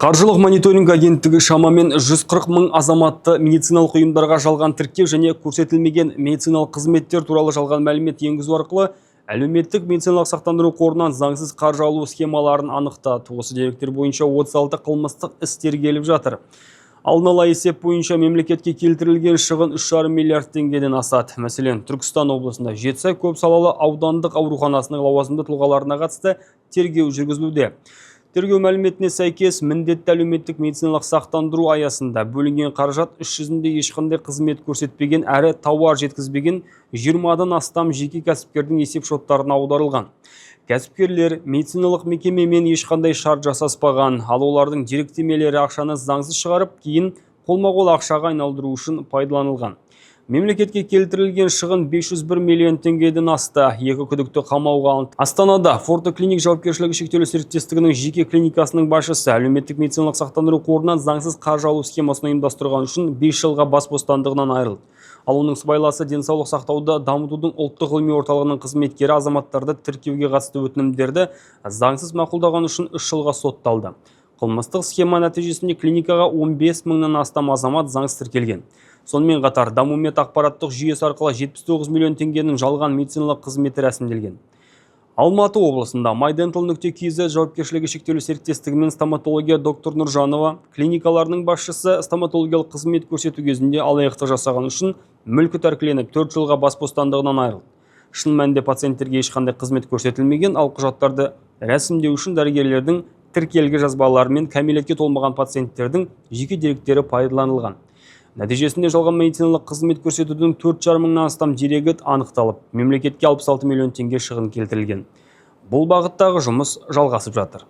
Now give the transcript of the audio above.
Қаржылық мониторинг агенттігі шамамен 140 мың азаматты медициналық ұйымдарға жалған тіркеу және көрсетілмеген медициналық қызметтер туралы жалған мәлімет енгізу арқылы әлеуметтік медициналық сақтандыру қорынан заңсыз қаржы алу схемаларын анықтады. Осы деректер бойынша 36 қылмыстық іс тергеліп жатыр. Алдын ала есеп бойынша мемлекетке келтірілген шығын 3,5 миллиард теңгеден асады. Мәселен, Түркістан облысында Жетісай көпсалалы аудандық ауруханасының лауазымды тұлғаларына қатысты тергеу жүргізілуде. Тергеу мәліметіне сәйкес, міндетті әлеуметтік медициналық сақтандыру аясында бөлінген қаражат іс жүзінде ешқандай қызмет көрсетпеген әрі тауар жеткізбеген 20-дан астам жеке кәсіпкердің есеп шоттарына аударылған. Кәсіпкерлер медициналық мекемемен ешқандай шарт жасаспаған, ал олардың деректемелері ақшаны заңсыз шығарып, кейін қолма-қол ақшаға айналдыру үшін пайдаланылған. Мемлекетке келтірілген шығын 501 миллион теңгеден асты. Екі күдікті қамауға алынды. Астанада Форте Клиник жауапкершілігі шектеулі серіктестігінің жеке клиникасының басшысы әлеуметтік медициналық сақтандыру қорынан заңсыз қаржы алу схемасын ұйымдастырған үшін 5 жылға бас бостандығынан айырылды. Ал оның сыбайласы, денсаулық сақтауды дамытудың ұлттық ғылыми орталығының қызметкері азаматтарды тіркеуге қатысты өтінімдерді заңсыз мақұлдаған үшін 3 жылға сотталды. Қылмыстық схема нәтижесінде клиникаға 15 мыңнан астам азамат заңсыз тіркелген. Сонымен қатар Дамумед ақпараттық жүйесі арқылы 79 миллион теңгенің жалған медициналық қызметі рәсімделген. Алматы облысында MyDental.kz жауапкершілігі шектеулі серіктестігімен стоматология доктор Нұржанова клиникаларының басшысы стоматологиялық қызмет көрсету кезінде алаяқтық жасаған үшін мүлкі тәркіленіп, 4 жылға бас бостандығынан айырылды. Шын мәнінде пациенттерге ешқандай қызмет көрсетілмеген, ал құжаттарды рәсімдеу үшін дәрігерлердің тіркелгі жазбалары мен кәмелетке толмаған пациенттердің жеке деректері пайдаланылған. Нәтижесінде жалған медициналық қызмет көрсетудің 4,5 мыңнан астам дерегі анықталып, мемлекетке 66 миллион теңге шығын келтірілген. Бұл бағыттағы жұмыс жалғасып жатыр.